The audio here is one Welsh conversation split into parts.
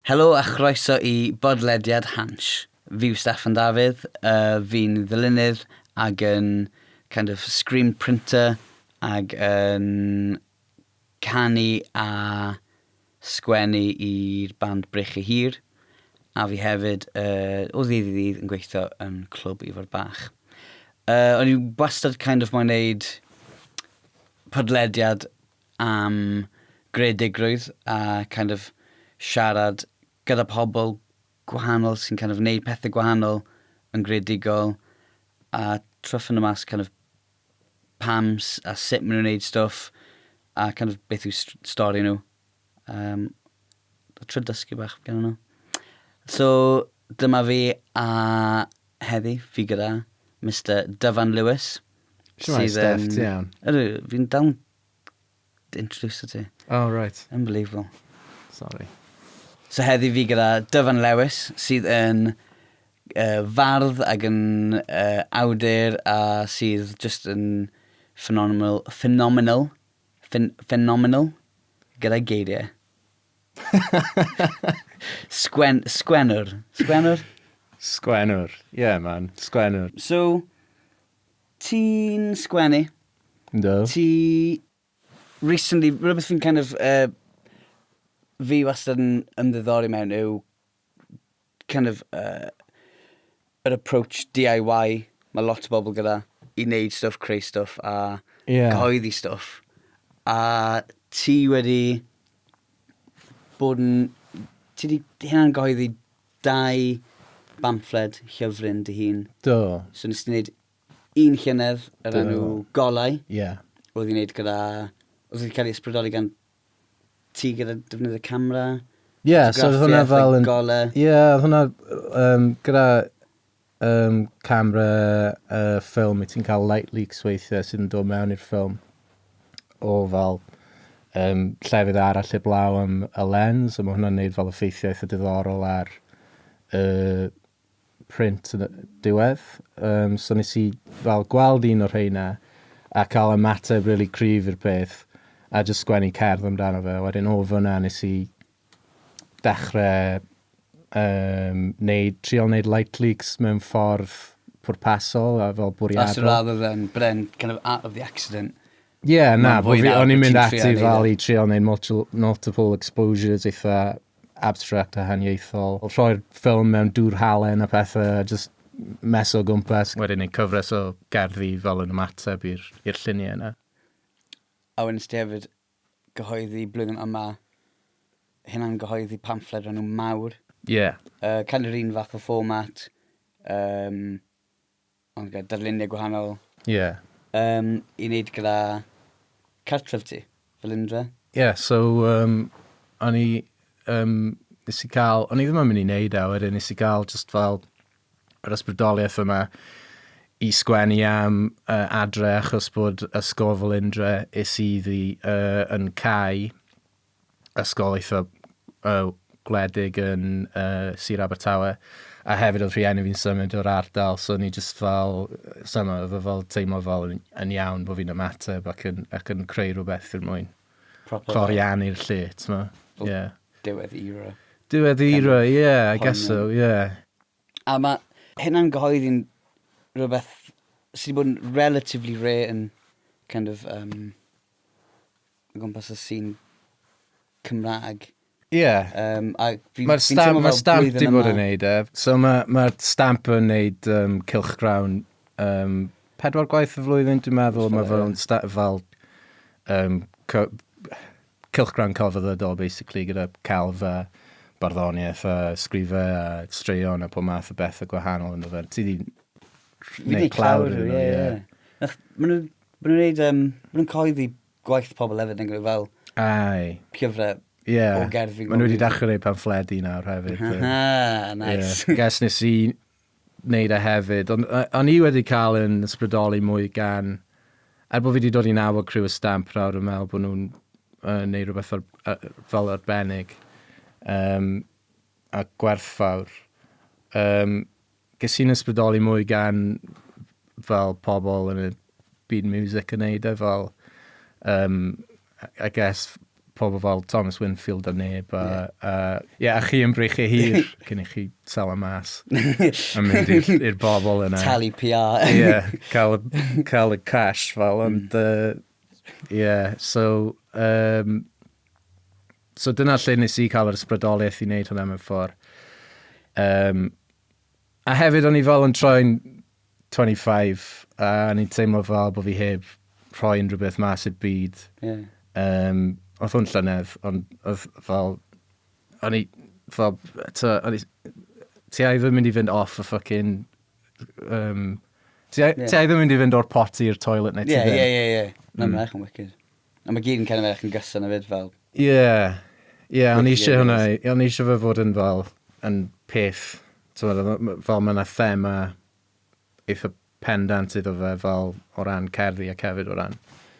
Helo a chroeso i bodlediad Hansh. Fi yw Steffan Dafydd, fi'n ddylunydd ag yn kind of screen printer ag yn canu a sgwennu i'r band Breichiau Hir. A fi hefyd o ddydd i ddydd yn gweithio yn Clwb Ifor Bach. O'n i wastad kind of moyn neud podlediad am greadigrwydd a kind of siarad gyda pobl gwahanol sy'n kind of neud pethau gwahanol yn greadigol a trio ffindo mas kind of pam a sut maen nhw'n neud stwff a kind of beth yw stori nhw. A trio dysgu bach gan nhw. So, dyma fi a heddi fi gyda Mr Dyfan Lewis. Shwmae, Steff, ti iawn? Ydw, fi'n dal introduce ti. Oh, right. Unbelievable. Sorry. So heddi fi gyda Dyfan Lewis, sydd yn fardd ac yn awdur a sydd just yn phenomenal, phenomenal, phenomenal gyda geiriau. Sgwennwr. Sgwennwr? Sgwennwr. Yeah, man. Sgwennwr. So, ti'n sgwennu? Yndw. Ti recently, rhywbeth fi'n kind of, fi wastad yn ymddiddori mewn yw kind of yr approach DIY mae lot o bobl gyda i wneud stwff, creu stwff a cyhoeddi stwff. A ti wedi bod yn... Ti wedi hynna'n gyhoeddi dau bamffled llyfryn dy hun. Do. So nes ti wneud un llynedd yr enw Golau. Oedd hi'n wneud gyda... Oedd hi'n cael ei ysbrydoli gan ti gyda defnyddio camera? Yeah, so oedd hwnna fel yn Golau. Yeah, oedd hwnna gyda camera ffilm, i ti'n cael light leaks weithiau sydd yn dod mewn i'r ffilm o fel llefydd arall heblaw am y lens, a mae hwnna'n neud fel effeithiau eitha diddorol ar y print yn y diwedd. So nes i fel gweld un o'r rheina a cael ymateb really cryf i'r peth a just sgwennu cerdd amdano fe. Wedyn o fyna nes i dechrau trial neud light leaks mewn ffordd pwrpasol a fel bwriadol. So rather than, but then kind of out of the accident. Yeah, na, Mae'n bo fwy fi, nawr o'n i'n bod mynd ti'n ati trio neud fel e. i trial neud multiple exposures eitha abstract a haniaethol. Rhoi'r ffilm mewn dŵr halen a pethau, a just mess o gwmpas. Wedyn neud cyfres o gerddi fel yn ymateb i'r lluniau yna. A wedyn ti hefyd gyhoeddi blwyddyn yma, hynna'n gyhoeddi pamffled o'r enw Mawr. Kind of un fath o format, ond gyda darluniau gwahanol. I wneud gyda cartref ti, Felindre. Yeah, so o'n i, nes i cael, o'n i ddim yn mynd i wneud e, wedyn nes i gael just fel yr ysbrydoliaeth yma i sgwennu am adre achos bod ysgol Felindre is iddi yn cau, ysgol eitha gwledig yn Sir Abertawe, a hefyd oedd rhieni fi'n symud o'r ardal, so o'n i just fel, symud, oedd o fel teimlo fel yn iawn bod fi'n ymateb ac yn creu rhywbeth er mwyn Proper cloriannu'r lle, t'mo'? Fel diwedd era. Diwedd era, yeah, I guess so, yeah. A mae hynna'n gyhoeddi'n rhywbeth sydd wedi bod yn relatively rare yn kind of o gwmpas y scene Cymraeg. A Mae'r fi'n stamp, teimlo ma fel Stamp blwyddyn di bod yma yn neud e. So ma Stamp yn neud cylchgrawn pedwar gwaith y flwyddyn, dwi'n meddwl. Mae fel, fel cylchgrawn celfyddydol, basically, gyda celf a barddoniaeth a sgrifau a straeon a pob math o bethau gwahanol ynddo fe. Ti di Fi 'di neud clawr clawr, iddyn nhw, ie, ie. ie. Ma' nhw'n neud, ma' nhw'n cyhoeddi gwaith pobl hefyd, yn fel llyfrau o gerddi. Maen nhw wedi dechrau neud pamffledi nawr hefyd. Ah, nice. Yeah. Guess nes i wneud e hefyd. Ond o'n i wedi cael yn ysbrydoli mwy gan... Er bod fi wedi dod i nabod criw y Stamp nawr yn meddwl bod nhw'n neud rhywbeth fel arbennig a gwerthfawr. Ges i'n ysbrydoli mwy gan fel pobl yn y byd music yn neud e, fel I guess pobl fel Thomas Winfield a neb. A, yeah. Yeah, a chi yn breichiau hir cyn i chi sel mas a mynd i'r bobl yna. Talu PR. Yeah, cael y cash fel, ond yeah, so dyna lle nes i cael yr ysbrydoliaeth i wneud hwnna mewn ffordd. A hefyd o'n i fel yn troi'n 25 a o'n i'n teimlo fel bod fi heb rhoi unrhyw beth mas i'r byd. Oedd hwn llynedd, ond oedd fel... O'n i fel... O'n i... Ti ai ddim mynd i fynd off y fucking... Ti ai ddim mynd i fynd o'r potty i'r toilet neu ti ddim. Ie. Na, mae'n edrych yn wicked. A mae gyd yn kind of edrych yn gyson hefyd fel. Ie, o'n i eisiau hwnna, o'n i eisiau fe fod yn fel, yn peth, t'mod, fel mae yna thema eitha pendant iddo fe fel o ran cerddi ac hefyd o ran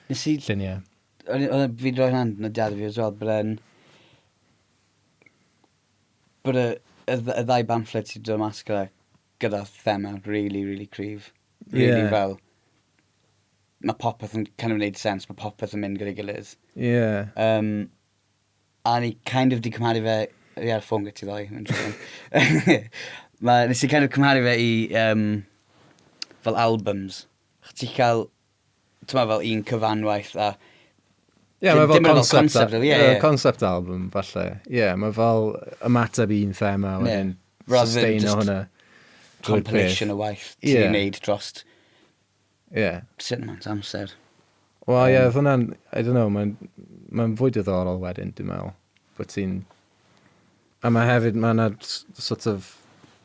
Nes i lluniau. Oedd fi wedi rhoi hwnna'n nodiadau fi as well, bod yn... Bod y ddau bamfflet sydd wedi dod mas gyda thema really, really cryf. Really fel... Mae popeth yn kind of wneud sens, mae popeth yn mynd gyda'i gilydd. A ni kind of di cymharu fe... Fi ar ffôn gyda ti ddoe. Mae'n trwy. Nes i kind of cymharu fe i fel albums. Ti'n cael, ti'n fel un cyfanwaith a Ie, mae fel dim fel concept, concept, ie, ie, concept album, falle. Ie, mae fel ymateb i un thema, wedyn Rather than sustain o just hwnna drwy'r compilation peth. o waith ti'n wneud drost sut amount o amser. Wel, ie, oedd hwnna'n, I don't know, mae'n fwy diddorol wedyn, dwi'n meddwl. Bod ti'n... A mae hefyd, mae yna sort of,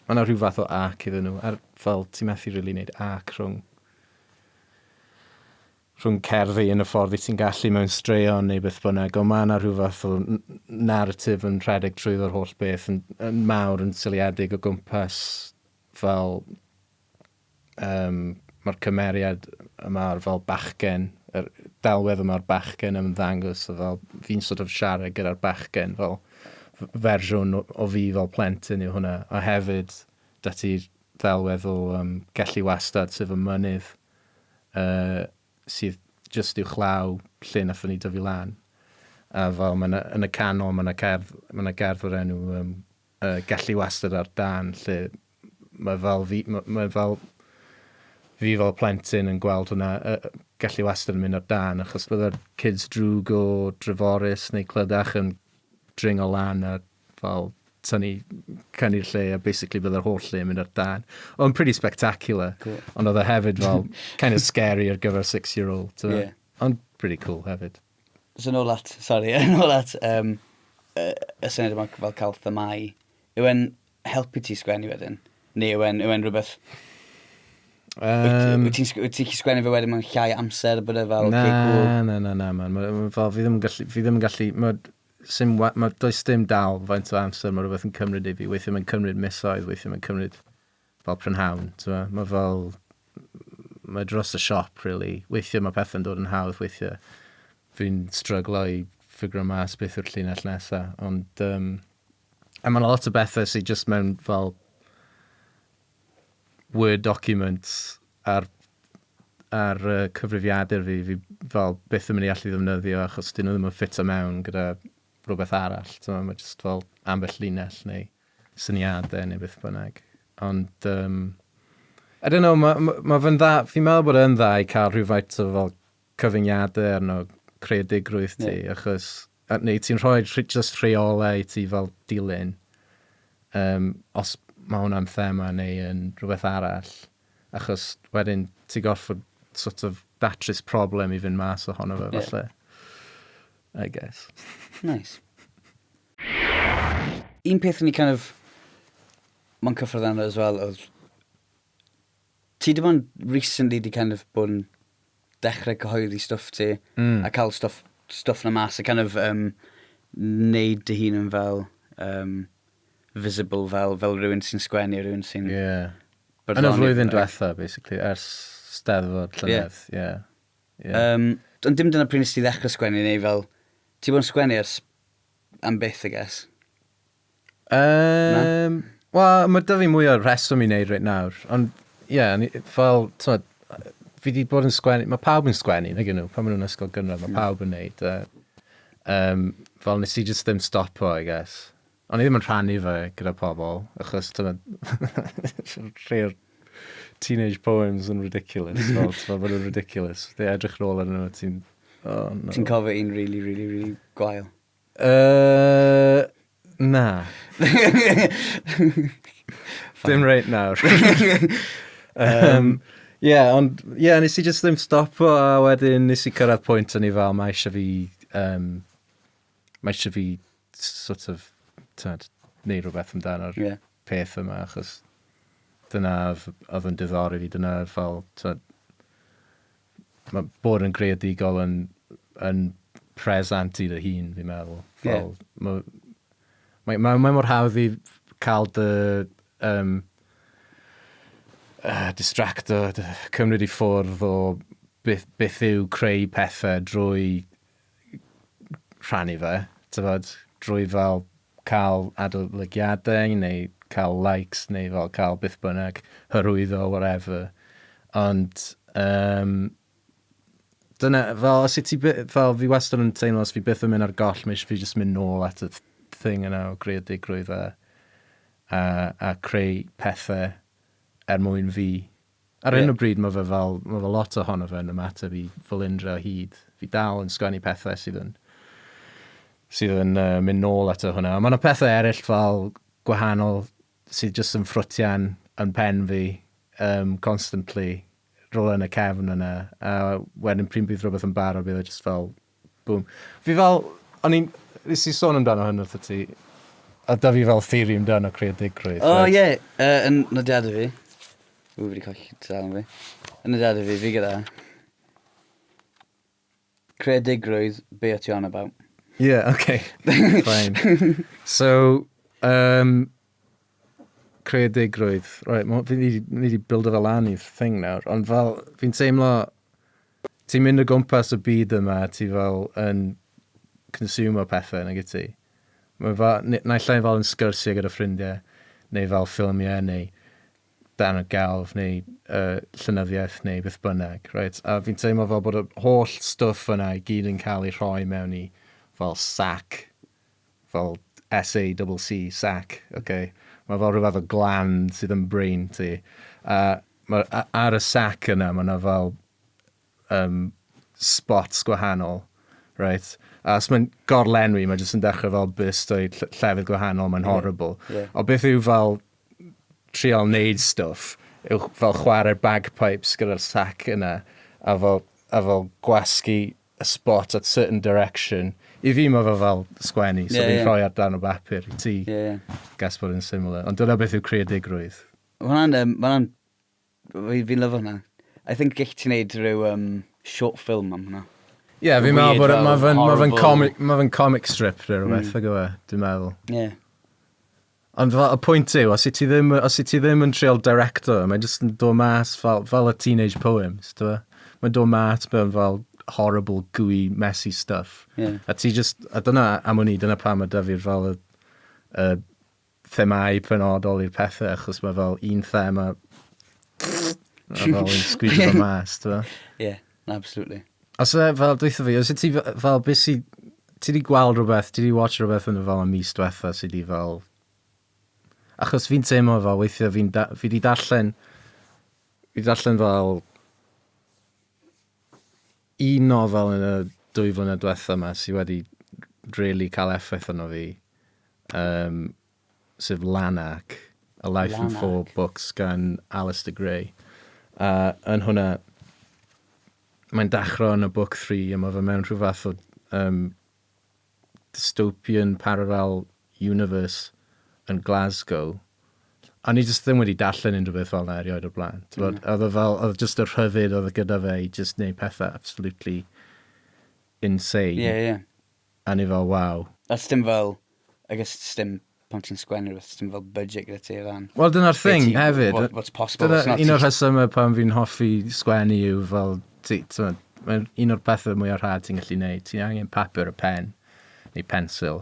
mae yna rhyw fath o arc iddyn nhw. Er, fel, ti'n methu really wneud arc rhwng cerddi yn y ffordd i ti'n gallu mewn straeon neu beth bynnag, ond mae yna rhyw fath o narrative yn rhedeg trwyddo'r holl beth yn mawr yn seiliedig o gwmpas fel mae'r cymeriad yma o'r fel bachgen, yr delwedd yma o'r bachgen yn ymddangos, a fel fi'n sort of siarad gyda'r bachgen fel fersiwn o fi fel plentyn yw hwnna, a hefyd da ti'r ddelwedd o Gelli Wastad, sef y mynydd, sydd just uwchlaw lle nathon ni dyfu lan. A fel ma' 'na, yn y canol mae 'na cerdd, ma' 'na gerdd o'r enw Gelli Wastad ar Dan, lle mae fel fi, ma fel fi fel plentyn yn gweld hwnna, Gelli Wastad yn mynd ar dan, achos bydde'r kids drwg o Dreforys neu Clydach yn dringo lan a fel tynnu cynnu'r lle a basically bydde'r holl lle yn mynd ar dan. Oedd yn pretty spectacular. Cool. Ond oedd e hefyd fel kind of scary ar gyfer 6-year-old. Ti'n Ond pretty cool hefyd. So nôl at, sorry, nôl at y syniad yma fel cael themau. Yw e'n helpu ti sgwennu wedyn? Neu yw e'n rhywbeth... Wyt ti'n sgwennu fe wedyn mewn llai amser bod e fel, Na, okay, cool. na, man. Ma fel, fi ddim yn gallu, ma, sim, ma, does dim dal faint o amser mae rhywbeth yn cymryd i fi. Weithiau mae'n cymryd misoedd, weithiau mae'n cymryd fel prynhawn. T'mo'? Mae fel, mae dros y siop, really. Weithiau mae pethau'n dod yn hawdd, weithiau fi'n stryglo i ffigro mas beth yw'r llinell nesaf. Ond, a mae'n lot o bethau sydd just mewn fel Word documents ar cyfrifiadur fi fel byth yn mynd i allu ddefnyddio achos dyn nhw ddim yn ffito mewn gyda rhywbeth arall. T'mo', mae just fel ambell linell neu syniadau neu beth bynnag. Ond, I don't know, mae ma fe'n dda, fi'n meddwl bod e'n dda i cael rhywfaint o fel cyfyngiadau arno creadigrwydd ti, achos, neu ti'n rhoi just rheolau i ti fel dilyn, os mae hwnna'n thema neu yn rhywbeth arall, achos wedyn ti gorfod sort of datrys problem i fynd mas ohono fe, falle. I guess. Nice. Un peth ni kind of... Mae'n cyffwrdd arno as well, oedd... Ti dim ond recently di kind of bod yn dechrau cyhoeddi stwff ti a cael stwff na mas a kind of neud dy hun yn fel visible fel rhywun sy'n sgwennu, rhywun sy'n Yn y barddoni. flwyddyn diwetha, basically, ers Steddfod llynedd, ie. Yeah. Ond dim dyna pryd nes ti ddechrau sgwennu neu fel... Ti bod yn sgwennu ers am byth, I guess. Wel, mae 'da fi mwy o reswm i wneud reit nawr. Ond, ie, yeah, fel, t'mod, fi wedi bod yn sgwennu, mae pawb yn sgwennu, nag y'n nhw, pan maen nhw'n ysgol gynradd, mae pawb yn neud. Fel nes i just ddim stopo, I guess. O'n i ddim yn rhannu fe gyda pobl, achos dyma rhai o'r teenage poems yn ridiculous. Fel, ti'n meddwl, nhw'n ridiculous. They edrych nôl arnyn nhw, ti'n... Oh, no. Ti'n cofio un really, really, really gwael? Na. Dim reit nawr. Yeah, ond, yeah, nes i just ddim stopo, a wedyn nes i cyrraedd pwynt o'n i fel, mae eisiau fi sort of, tyd, neud rhywbeth amdano'r peth yma, achos dyna oedd yn diddori fi, dyna fel, tyd, mae bod yn greadigol yn present i dy hun, fi'n meddwl. Fel, mae mor hawdd i cael dy distracto, dy cymryd i ffwrdd o beth yw creu pethau drwy rhannu fe, t'bod, drwy fel cael adolygiadau neu cael likes neu fel cael beth bynnag, hyrwyddo, whatever. Ond dyna, fel, os i ti, fel fi wastad yn teimlo, os fi byth yn mynd ar goll, mae eisiau fi just mynd nôl at y thing yna o greadigrwydd a creu pethau er mwyn fi. Ar hyn o bryd mae fe lot ohono fe yn ymateb i Felindre o hyd. Fi dal yn sgwennu pethau sydd yn mynd nôl ato hwnna. Mae yna pethau eraill fel gwahanol sydd jyst yn ffrwtian yn pen fi constantly rhywle yn y cefn yna. A wedyn pryd bydd rhywbeth yn barod, bydd e just fel, boom. Fi fel, o'n i'n, nes i sôn amdano hwn wrth ti, a da fi fel theori amdano creadigrwydd. O, reit? ie, yn nodiadau fi. Ww, fi wedi colli tudalen fi. Yn nodiadau fi, fi gyda "Creadigrwydd, be o ti on about?" Yeah, okay. Fine. So, creadigrwydd. Right, fi ni di build o fel lan i'r thing nawr. Ond fel, fi'n teimlo, ti'n mynd o gwmpas y byd yma, ti fel yn consumo pethau, nag ti? Mae fel, naill ai fel yn sgyrsiau gyda ffrindiau, neu fel ffilmiau, neu darn o gelf, neu llenyddiaeth, neu beth bynnag, right? A fi'n teimlo fel bod y holl stwff yna i gyd yn cael ei rhoi mewn i fel sac, fel S-A-C-C, sac, okay? Mae fel rhyw fath o gland sydd yn brain ti. A ar y sac yna, mae yna fel spots gwahanol, right? A os mae'n gorlenwi, mae jyst yn dechrau fel burst o'i llefydd gwahanol, mae'n horrible. O beth yw fel trial neud stwff, yw fel chwarae'r bagpipes gyda'r sac yna, a fel gwasgu y spot at certain direction. I fi mae fe fel sgwennu, so fi'n rhoi ar dan o bapur. I ti, guess bod yn similar. Ond dyna beth yw creadigrwydd. Ma' hwnna'n, ma' hwnna'n, fi'n lyfo hwnna. I think gall ti wneud rhyw short film am hwnna. Ie, yeah, fi'n meddwl Weird bod fel mae fe'n horrible comic, ma fe'n comic strip neu rhywbeth, mm. Dwi'n meddwl. Ond fel, y pwynt yw, os i ti ddim yn trial directo, mae'n just yn dod mas fel y teenage poems, ti'n? Mae'n dod mas mewn fel horrible, gooey, messy stuff. A ti just, a dyna am wn i, dyna pam mae da fi'r fel y themau penodol i'r pethau, achos mae fel un thema, a fel yn squeeze fo mas, ti'n? Yeah, absolutely. Os e, fel, dweutha fi, os y ti fel, beth sy, ti di gweld rhywbeth, ti di watch rhywbeth yn y fel y mis diwetha sydd di fel, achos fi'n teimlo fel, weithiau fi di darllen fel un nofel yn y 2 flynedd diwetha yma sydd wedi really cael effaith arno fi, sef Lanark, A Life in Four Lanark. Books gan Alistair Gray. A yn hwnna, mae'n dechrau yn y book 3 a mae fe mewn rhyw fath o dystopian parallel universe yn Glasgow. A ni jyst ddim wedi darllen unrhyw beth fel yna erioed o'r blaen. Mm. Oedd e fel, oedd just y rhyddid oedd e gyda fe i just neud pethau absolutely insane. Yeah. A ni fel, wow. That's dim fel, I guess dim pan ti'n sgwennu rhywbeth, dim fel budget gyda ti o ran Wel, dyna'r thing hefyd. What's possible, Dyna what's not. un o'r rhesymau pan fi'n hoffi sgwennu yw fel, t'mod, mae'n un o'r pethau mwyaf rhad ti'n gallu neud. Ti'n angen papur a pen, neu pensil,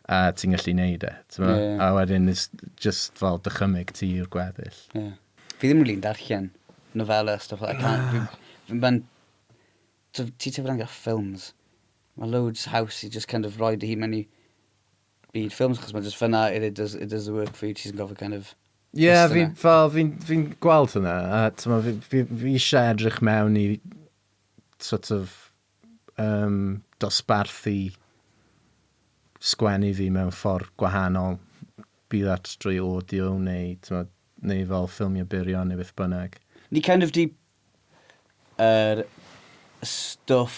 a ti'n gallu neud e. T'mod? Ie, ie. A wedyn, it's just fel dychymyg ti yw'r gweddill. Yeah. Fi ddim really'n darllen novella, stuff like that. I can't. Fi'n ben. So, ti tyfu lan gyda ffilms. Mae loads haws i just kind of roi dy hun mewn i byd ffilms, achos mae just fyna, it does the work for you, ti'n gofio kind of Ie, yeah, ista fi, 'na. Fel, fi gweld hwnna, a t'mo, fi eisiau edrych mewn i sort of dosbarthu sgwennu fi mewn ffordd gwahanol, be that drwy audio neu, t'mo, neu fel ffilmio byrion neu beth bynnag. Ni kind of di yr stwff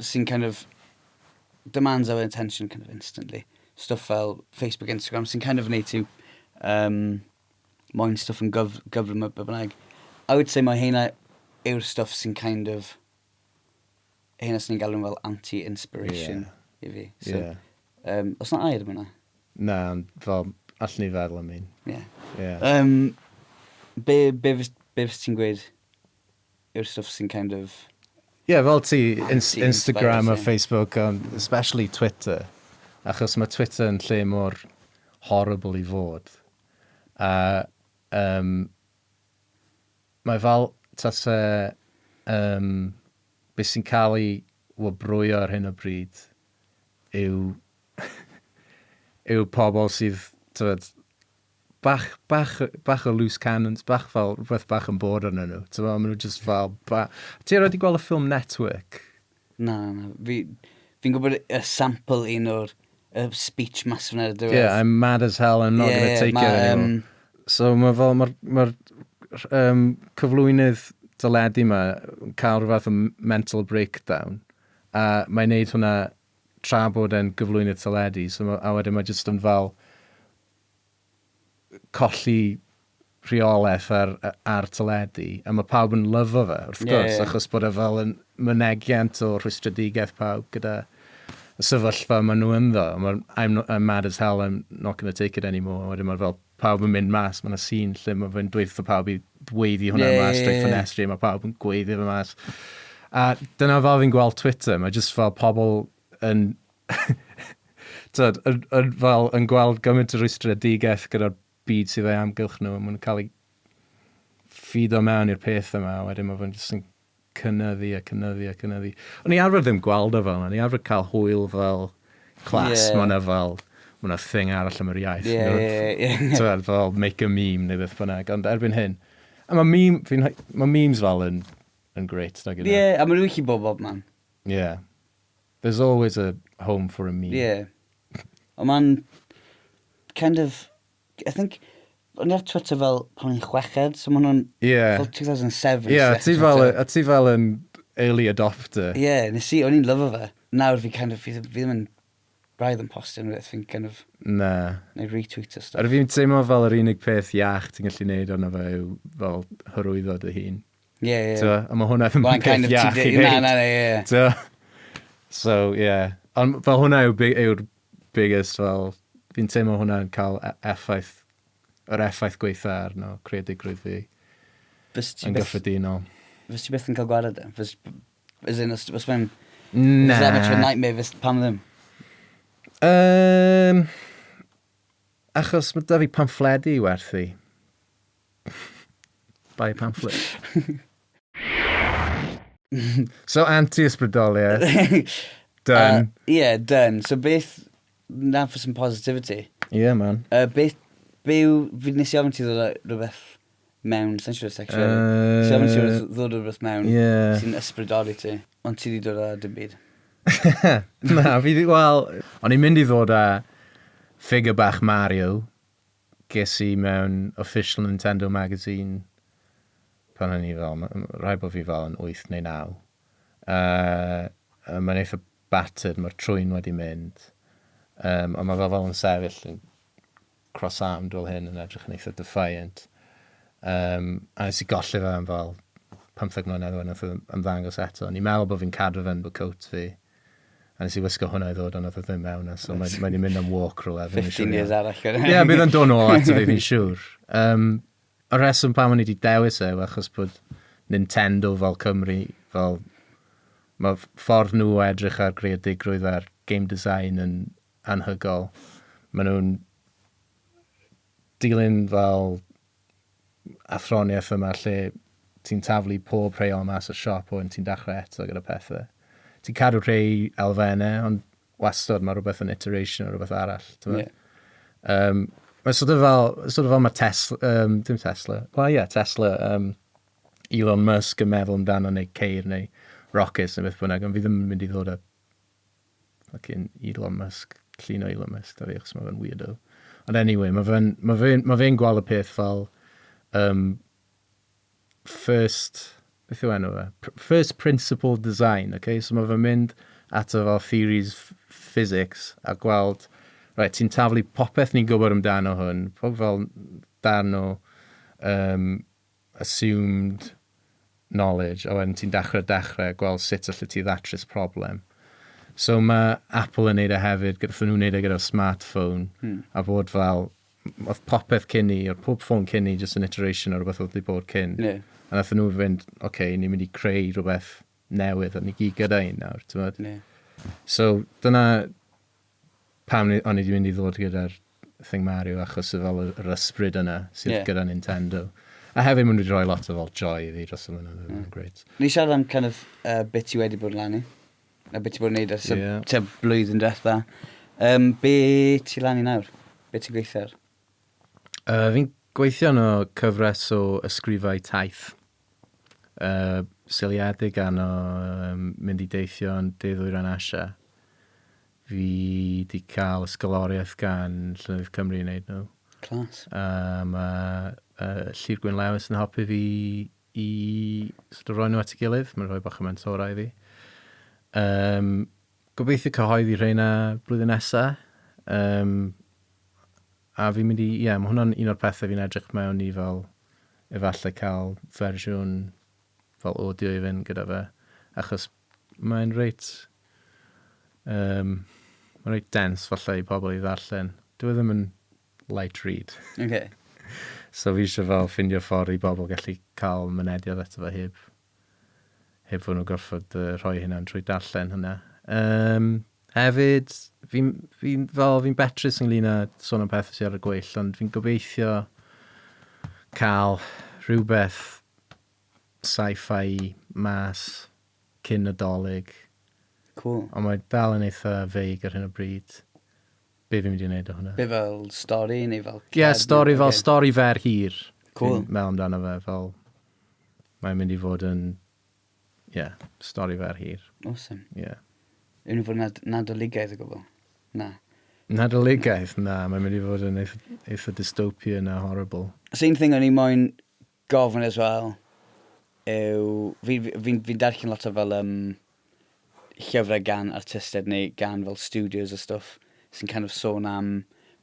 sy'n kind of demands our attention kind of instantly. Stwff fel Facebook, Instagram sy'n kind of wneud ti moyn stwff yn gyflym a be bynnag. I would say mae heina yw'r stwff sy'n kind of heina sy'n ni'n galw'n fel anti-inspiration i fi. So, oes na air am hwnna? Na, ond fel, allwn ni feddwl am un. Yeah. Yeah. Be fys ti'n gweud yw'r stwff sy'n kind of Yeah, fel ti, Instagram a anti-inspires, ie. Facebook, especially Twitter. Achos mae Twitter yn lle mor horrible i fod. A mae fel tase beth sy'n cael ei wobrwyo ar hyn o bryd yw pobl sydd, t'mod, bach o loose cannons, bach fel rhywbeth bach yn bod arnyn nhw. T'mod, maen nhw just fel Ti erioed 'di gweld y ffilm Network? Na. Fi'n gwybod y sample un o'r y speech massive yna ar y diwedd. Yeah, "I'm mad as hell, I'm not gonna take ma, it anymore." So mae fel, mae'r ma cyflwynydd teledu yma yn cael rhywbeth o mental breakdown. A mae'n neud hwnna tra bod e'n gyflwynydd teledu. So a wedyn mae jyst yn fel colli rheolaeth ar teledu. A mae pawb yn lyfo fe, wrth gwrs, ie. achos bod e fel yn mynegiant o rhwystredigaeth pawb gyda y sefyllfa maen nhw ynddo. Mae, I'm, not, I'm mad as hell, I'm not going to take it anymore." A wedyn mae fel pawb yn mynd mas, mae yna scene lle mae fe'n dweud wrtho pawb i weiddi hwnna mas ie, drwy ie. ffenestri, mae pawb yn gweiddi fe mas. A dyna fel fi'n gweld Twitter, mae just fel pobl yn, tyd, yn, fel, yn gweld gymaint o rwystredigaeth gyda'r byd sydd ei amgylch nhw, a maen nhw'n cael ei feedo mewn i'r peth yma, a wedyn mae fe'n jyst yn cynyddu a cynyddu a cynyddu. O'n i arfer ddim gweld o fel yna, o'n i arfer cael hwyl fel class, yeah. Mae fel, mae yna thing arall am yr iaith. Ie, ie, ie. T'wod, fel make a meme neu beth bynnag, ond erbyn hyn, a mae meme, ma memes fel yn great, nag yna? Ie, a maen nhw'n gallu bod bob man. Yeah. There's always a home for a meme. Ie. Ond ma'n kind of, I think, o'n i ar Twitter fel pan o'n i'n chweched, so ma' hwnna'n fel 2007. Yeah, nes i ti ddechrau fel, Twitter. a ti fel yn early adopter. Ie, yeah, nes i, o'n i'n lyfo fe. Nawr fi kind of, fi ddim yn braidd yn postio yn fi'n kind of, Na. neu retweet a stuff. A fi'n teimlo fel yr unig peth iach ti'n gallu neud arno fe yw fel hyrwyddo dy hun. Ie, ie. T'mo? A mae hwnna ddim Wel, yn peth kind of, iach i ti, na, wneud. na, ie. T'mo? So, yeah. Ond fel hwnna yw'r biggest, fel, fi'n teimlo hwnna'n cael effaith, yr effaith gweitha arno creadigrwydd fi Fys ti yn byth, gyffredinol. fys ti byth yn cael gwared e? Fys, as in, os mae'n, Na. is that much of a nightmare, fys, pam ddim? Achos mae da fi pamffledi i werthu. Buy a pamphlet. So, anti-ysbrydoliaeth. Done. Yeah, done. So beth, now for some positivity. Yeah, man. Beth, be yw, fi nes i ofyn ti ddod â rhywbeth mewn, sa'n siŵr sexual. Nes i ofyn ti ddod â rhywbeth mewn sy'n ysbrydoli ti, ond ti di dod â dim byd. Na, fi di, wel, o'n i'n mynd i ddod â figure bach Mario ges i mewn official Nintendo magazine pan o'n i fel, rhaid bod fi fel yn 8 neu 9. Mae'n eitha battered, mae'r trwyn wedi mynd. Ond mae fel yn sefyll yn cross-armed fel hyn yn edrych yn eitha defiant. A nes i golli fe am fel 15 mlynedd wedyn nath o ymddangos eto. O'n i'n meddwl bod fi'n cadw fe yn fy coat fi. A nes i wisgo hwnna i ddod, ond oedd o ddim mewn. So mae di mynd am walk rhywle. Ddim yn 15 siŵr years iawn. arall. Ie, yeah, bydd yn dod nôl ato fi, fi'n siŵr. Y reswm pam o'n i wedi dewis e yw achos bod Nintendo fel Cymru, fel mae ffordd nhw o edrych ar greadigrwydd a'r game design yn anhygoel. Maen nhw'n dilyn fel athroniaeth yma lle ti'n taflu pob rheol mas o'r siop wedyn ti'n dechrau eto gyda pethau. Ti'n cadw rhai elfennau, ond wastad mae rhywbeth yn iteration o rhywbeth arall. Ie. Yeah. Mae sort of fel mae Tesla, dim Tesla, well ie, yeah, Tesla, Elon Musk yn meddwl amdano neu ceir neu rockets neu beth bynnag, ond fi ddim yn mynd i ddod â fucking Elon Musk, llun o Elon Musk da fi, achos mae fe'n weirdo. Ond anyway, ma fe gweld y peth fel first, beth yw enw fe? First principle design, okay? So mae fe'n mynd ato fel theories physics a gweld, right, ti'n taflu popeth ni'n gwybod amdano hwn, pob fel darn o assumed knowledge, a wedyn ti'n dechrau gweld sut allet ti ddatrys problem. So mae Apple yn neud e hefyd, gyda nhw'n neud e gyda'r smartphone, a bod fel, oedd popeth cyn ni, oedd pob ffôn cyn ni just an iteration o rhywbeth oedd wedi bod cyn. A nath nhw fynd, oce, okay, ni'n mynd i creu rhywbeth newydd, a ni gyd gyda un nawr, ti'n gwbod? So, dyna pam o'n i wedi mynd i ddod gyda'r Thing Mario, achos y fel yr ysbryd yna sydd gyda Nintendo. A hefyd maen nhw wedi rhoi lot o fel joy i fi dros y blynyddoedd, mm. Great. Ni siarad am kind of beth ti wedi bod yn lan i. A beth ti bod yn neud ers y tua blwyddyn diwetha. Be ti lan i nawr? Be ti'n gweithio ar? Fi'n gweithio yn o cyfres o ysgrifau taith. Seiliedig arno mynd i deithio yn De Ddwyrain Asia. Fi di cael ysgoloriaeth gan Llenyddiaeth Cymru i wneud nhw. Class. Mae Llŷr Gwyn Lewis yn helpu fi i sort of rhoi nhw at ei gilydd. Mae'n rhoi bach o mentora i fi. Gobeithio cyhoeddi rheina blwyddyn nesa. A fi'n mynd i, ie, yeah, mae hwnna'n un o'r pethau fi'n edrych mewn i fel efallai cael fersiwn fel audio i fynd gyda fe. Achos mae'n reit dense falle i pobl i ddarllen. Dwi e ddim yn light read. So fi eisiau fel ffindio ffordd i bobl gallu cael mynediad ato fe heb fod nhw gorfod rhoi hynna'n trwy darllen hynna. Hefyd, fel, fi'n betrus ynglyn â sôn am pethau sydd ar y gweill, ond fi'n gobeithio cael rhywbeth sci-fi mas cyn Nadolig. Cool. Ond mae dal yn eitha vague ar hyn o bryd. Be fi'n mynd i wneud o hwnna. Be, fel stori neu fel Ie, yeah, stori fel stori fer hir. Cool. Fi'n meddwl amdano fe fel... Mae'n mynd i fod yn... Ie, yeah, stori fer hir. Awesome. Ie. Yeah. Yw'n fod nadoligaidd o gwbl? Na. Nadoligaidd? Na, mae'n mynd i fod yn eitha dystopian a horrible. So un thing o'n i moyn gofyn as well yw... Fi'n darllen lot o fel llyfrau gan artistiaid neu gan fel studios a stuff sy'n kind of sôn am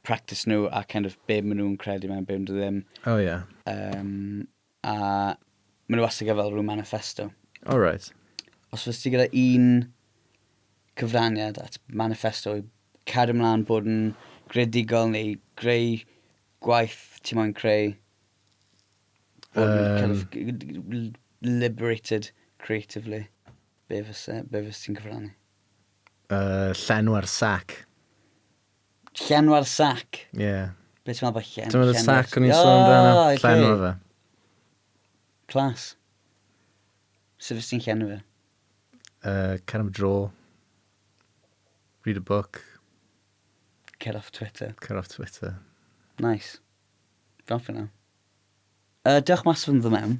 practice nhw a kind of be maen nhw'n credu mewn, be maen nhw ddim. Oh, yeah. A maen nhw wastad gyda fel rhyw manifesto. All right. Os fes ti gyda un cyfraniad at manifesto i cadw ymlaen bod yn greadigol neu greu gwaith ti moyn creu, bod yn kind of liberated creatively, be fyse ti'n cyfrannu? Llenwa'r sac. Llenwa'r sac. Ie. Yeah. Be ti'n meddwl bod llen? Ti'n meddwl y sac o'n i'n sôn amdano? Oh, okay. Llenwa fe. Class. Sut fes ti'n llenwi fe? Cer am dro. Read a book. Get off Twitter. Cer off Twitter. Nice. Fi'n hoffi na. Diolch mas yn ddod mewn.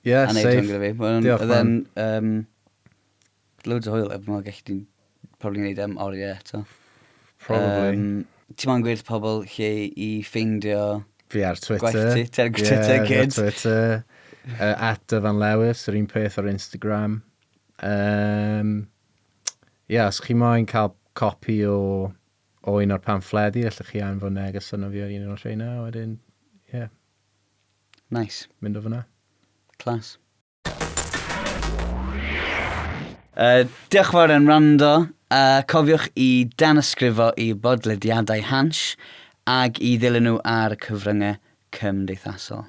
Yeah, a neud hwn safe. gyda fi. Diolch, Oedd e'n loads o hwyl. Dwi'n meddwl gallu di'n probably gwneud am oriau eto. Probably. Ti'n moyn gweud wrth pobl lle i ffeindio Fi ar Twitter. gwaith ti? Ti ar Twitter, yeah, fi ar kid? Twitter. @DyfanLewis, yr un peth ar Instagram. Yeah, os chi moyn cael copi o un o'r pamffledi, allwch chi anfon neges arno fi ar un o'r rheina, a wedyn, yeah, Nice. mynd o fyna. Class. Diolch fawr yn wrando. Cofiwch i danysgrifo i bodlediadau Hansh ag i ddilyn nhw ar y cyfryngau cymdeithasol.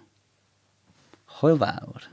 Hwyl fawr.